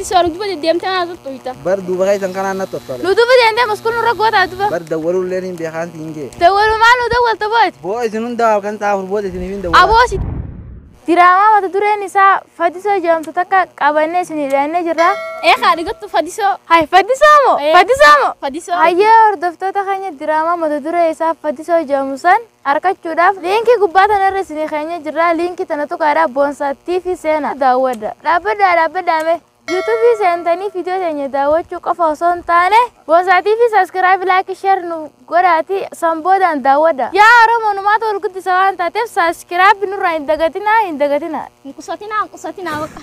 Fadisoo nu duba deddeemtee naa tuttuuyta. Bar duuba keessan kanaan na tottole. Nu duba deemtee maskuul nurra gootaa duba. Bar dawwaluullee hin beekaan siin jee. Dawwalu maal nu dawwalta booti? Boo isin hundaa halkan sa'a 4 booda isiniif hin dawwala. Aboosi. Diraamaa mata dureen isaa Fadisoo jedhamtu takka qabannee isinii dhiyaannee jirra. Ee haa dhigattu Fadisoo. Hay Fadisoo moo? Fadisoo moo? Fadisoo. Hayyee hordoftoota keenya diraamaa mata duree isaa Fadisoo jedhamu san argachuudhaaf liinkii gubbaa tanarra isinii keenya jirra. Liinkii tana tuqaadhaa Boonsaa TV seenaa daawwadha. Dhaabbadhaa dhaabbadhaa mee. Yuutuubii seentanii viidiyoo teenya daawwachuu qofa osoo hin taane Boonsaa TV subscribe like share nu godhaati san boodaan daawwadha. Yaa Oromoo numaatu wal guddisa waan taateef subscribe nurraa hin dagatinaa hin dagatinaa. Hin qusatinaa hin qusatinaa baqa.